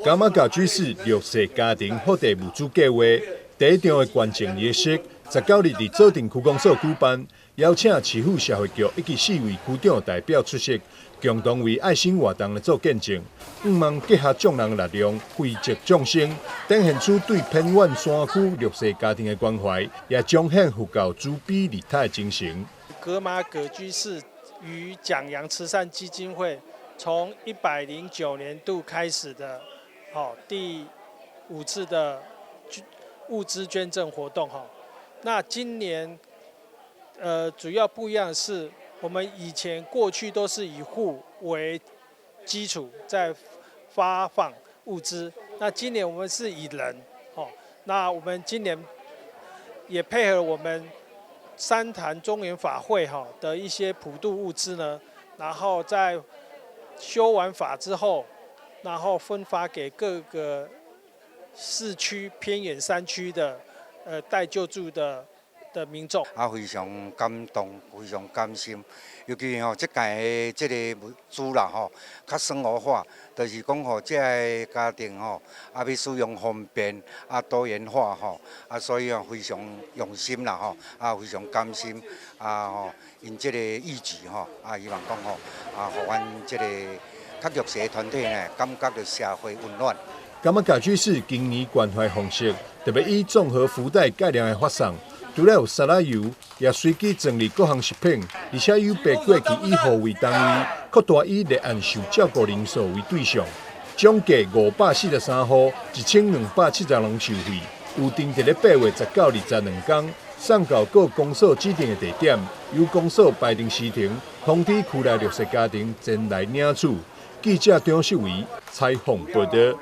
噶瑪噶居士弱勢家庭福袋物資計畫第一場的捐贈儀式，19日佇左鎮區公所舉辦，邀請市府社會局以及四位區長代表出席，共同為愛心活動來做見證。向望結合眾人力量，惠澤眾生，展現出對偏遠山區弱勢家庭的關懷，也彰顯佛教慈悲利他的精神。噶瑪葛居士與蔣楊慈善基金會從109年度開始的，好第五次的物資捐贈活動哈。那今年，主要不一樣的是，我們以前過去都是以戶為基礎在發放物資，那今年我們是以人，哦，那我們今年也配合我們三壇中元法會哈的一些普渡物資呢，然後在修完法之後，然後分發給各個市區偏遠山區的待救助的民眾。啊，非常感動，非常感心。尤其吼，這屆的這个物資啦吼，較生活化，就是講吼，這个家庭吼，啊，欲使用方便，啊，多元化吼，啊，所以哦，非常用心啦吼，啊，非常感心，啊吼，𪜶這个義舉吼，啊，希望講吼，啊，予阮這个較弱勢的團體呢，感覺著社會溫暖。噶瑪噶居士今年關懷方式，特別以綜合福袋概念來發送，除了有沙拉油，也隨機整理各項食品，而且有別過去以戶為單位，擴大以立案受照顧人數為對象，總計543戶，1272人受惠。有定佇咧8月19日22工送到各公所指定的地點，由公所排定時程，通知區內弱勢家庭前來領取。記者張秀維採訪報導。